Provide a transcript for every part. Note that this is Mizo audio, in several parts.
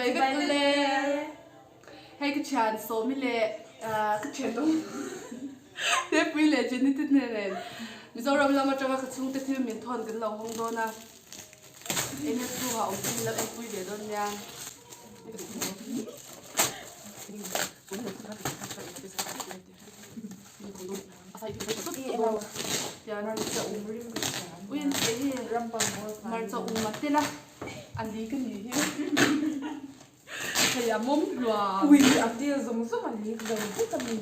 Chibai vek ule. Hei ka thian Sawmi leh ka thian dawng Tepui leh Jenny te nen Mizoram lam atanga ka chhungte thil min thawn kan lo hawng dawn a. Enge chhungah awm chu min lo enpui ve dawn nia. Hmarcha um a tel a, a li ka ni hi hei a mawm hluam. Ui a tel zawng zawng a li zo vek a mi.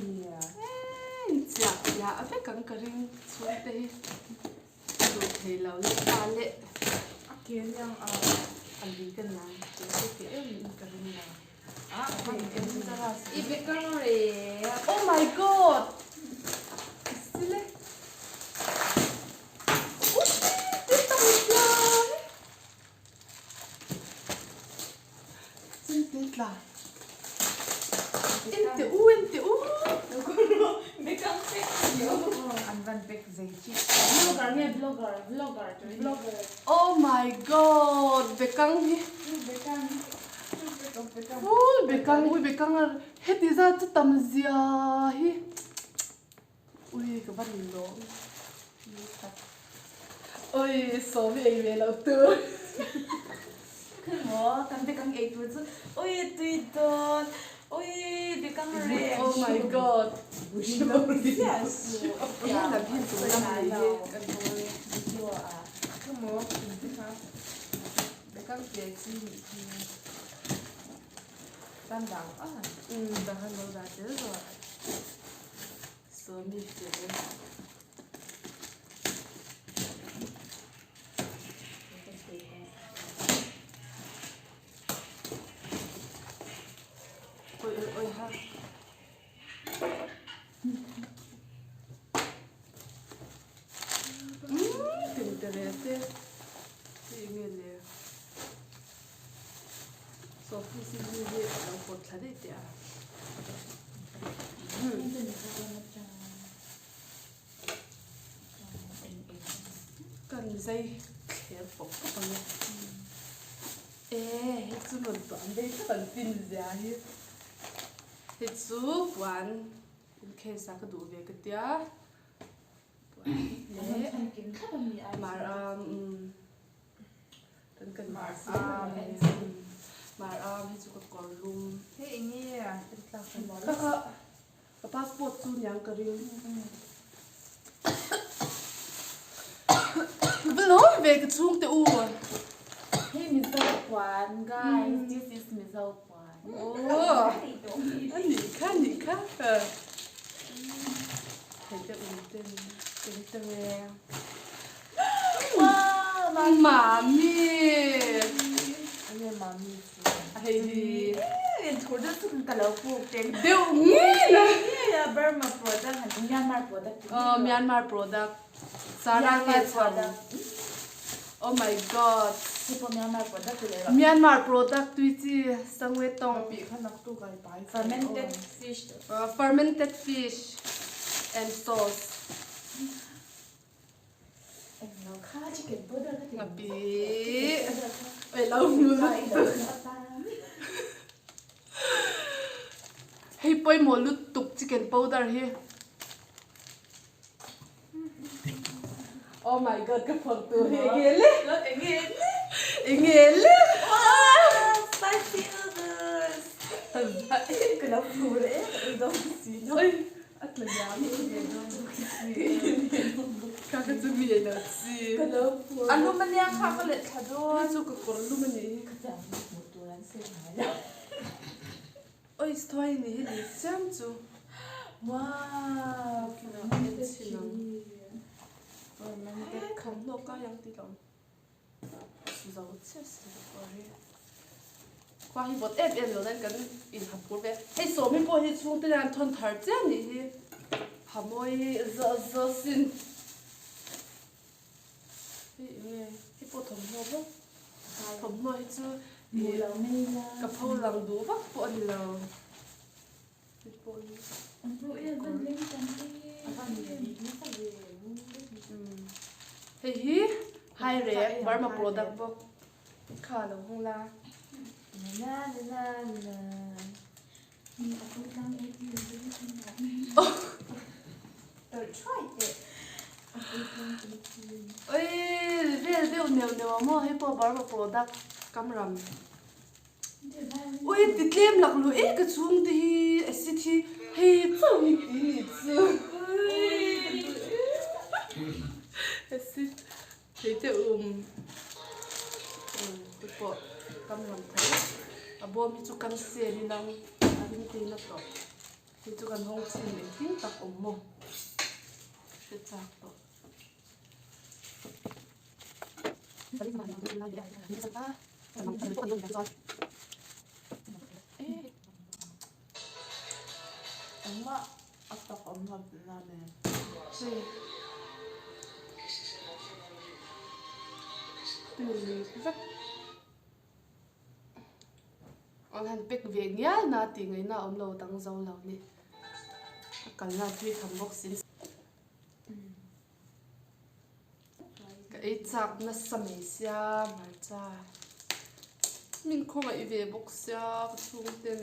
Chiah chiah a vek ang ka ring chhungte hi a duh thei lo leh ta leh. A ke aniang a a li ka niang tih te em in ka ring lo. I be kang re. Oh my god! Sile. Chente tla. Ente u ente u. Bekang pek yo. An van pek zei chi. Vlogger nge blogger vlogger vlogger. Oh my god bekang hi. Bekang. Ui bekang ui bekang a heti zat chu tam zia hi ui ka va ni lawm ui sawmi ei ve loh tur Maw kan bekang ei tur chu ui tui dawn ui bekang reng Oh my god lam hi chung lam ni hi kan hmu a Bekang te chi nih khi tan dang a. Umm dang an lo dah tel rawh. Sawmi fel. Oi oi oi ha. Kan zai thler pawp pawp ang e. E hei chu rawn tuam vei tlat ang tin zia hi. Hei chu puan in case a ka duh ve ka tia. Leh mar am kan kan mar am mar am hei chu ka kawr lum. Hei eng nge a ka ka passport chu niang ka ring. Ka va lawm ve ka chhungte u. Hei Mizo puan guys this is Mizo puan. Aw a nih kha a nih kha. Hei te um te eng te nge. Mami. Enge mami chu. Hei hi. In thur deuh chu ka lo puk teng. Deuh ngei a. Burma product han Myanmar product. Aw Myanmar product. Sarah nge chhan. Oh my god. Hei pawh Myanmar product leh rawh. Myanmar product tui chi Sangwe tawng. Pih kha nak tu kai pai. Fermented fish. Fermented fish and sauce. Englo kha chicken powder ka ti. Ngapi. Oi lo hmu lutuk. Hei pawimawh lutuk chicken powder hi. Oh my god ka phawrh tur hi enge le? Enge le? Enge le? Spicy noodles. Ka lo phur e ka ei dawn si lo. Oi a tla liam Ka ka chu mi ei lo chi. Ka lo phur. A lum ania kha ka leh thla dawn. Hei chu ka kawr lum a nih hi. Ka chang hmuh tur an sawi ngai lo. Oi sthuai ni hi lei chiam chu. Wow fermented chilli. Fermented thawmhnaw kai ang tih lo. Su zo chiah si lo pawh hi. Khua hi vawt em em lo nan kan inha phur ve. Hei sawm hi pawh hi chhungte hian thawn thar chiah nih hi. Ha mawi zawh zawh sin. Hei enge hei pawh thawmhnaw bawk. Thawmhnaw hi chu ih ka pho lang duh vak pawh a ni lo. Hei pawh hi hei hi hai rek Burma product bawk kha lo hung la. Na na na na. Oi vel deuh neuh neuh a maw hei pawh Burma product kam ram. Ui ti tlem lak lu e ka chhung te hi acid hi hei chauh hi ti ni chu. Acid Thei te um te pawh kam lam tho a bawm hi chu kan sel in ang a ring te in a tawh hei chu kan hawng chhin engtin tak awm maw hre chak tawh. Engmah A tak awm lo na nen. Hei. Tui vek. An han pack ve ngial na tih ngaihna a awm lo dang zo lo ni. A kalna tui tham bawk si. Ka ei chak nasa mai sia hmarcha. Min khawngaih ve bawk sia ka chhungten.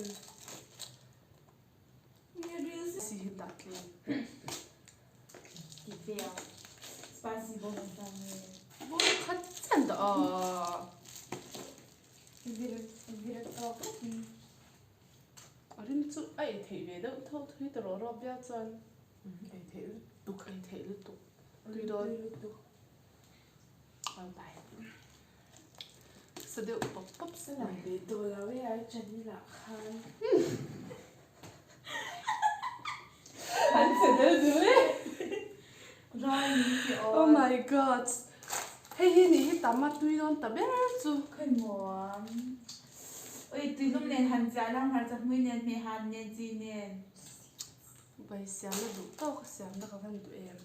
A rim chu a ei theih ve deuh tho thui ta rawh rawh viau chuan ei theih lutuk ei theih lutuk tui dawn bye bye sa deuh pawp pawp se lang ve tawh lo e ai channel ah khan an che deuh duh e oh my god hei hi nih hi tam a tui dawn ta ber chu Khawimaw ui tuilum nen han chiah lang hmarcha hmui nen hmeihan nen chi nen bai siamna duh tawk a siamna ka van duh em.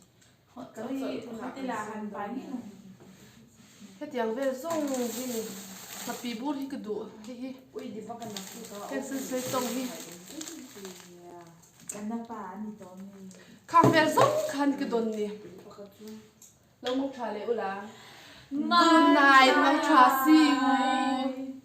Hetiang vel zawng hi ni hnapi bur hi ka duh hei hi heng sensiai tawng hi khang vel zawng khan ka dawn ni lo mangtha leh ula good night mangtha see you.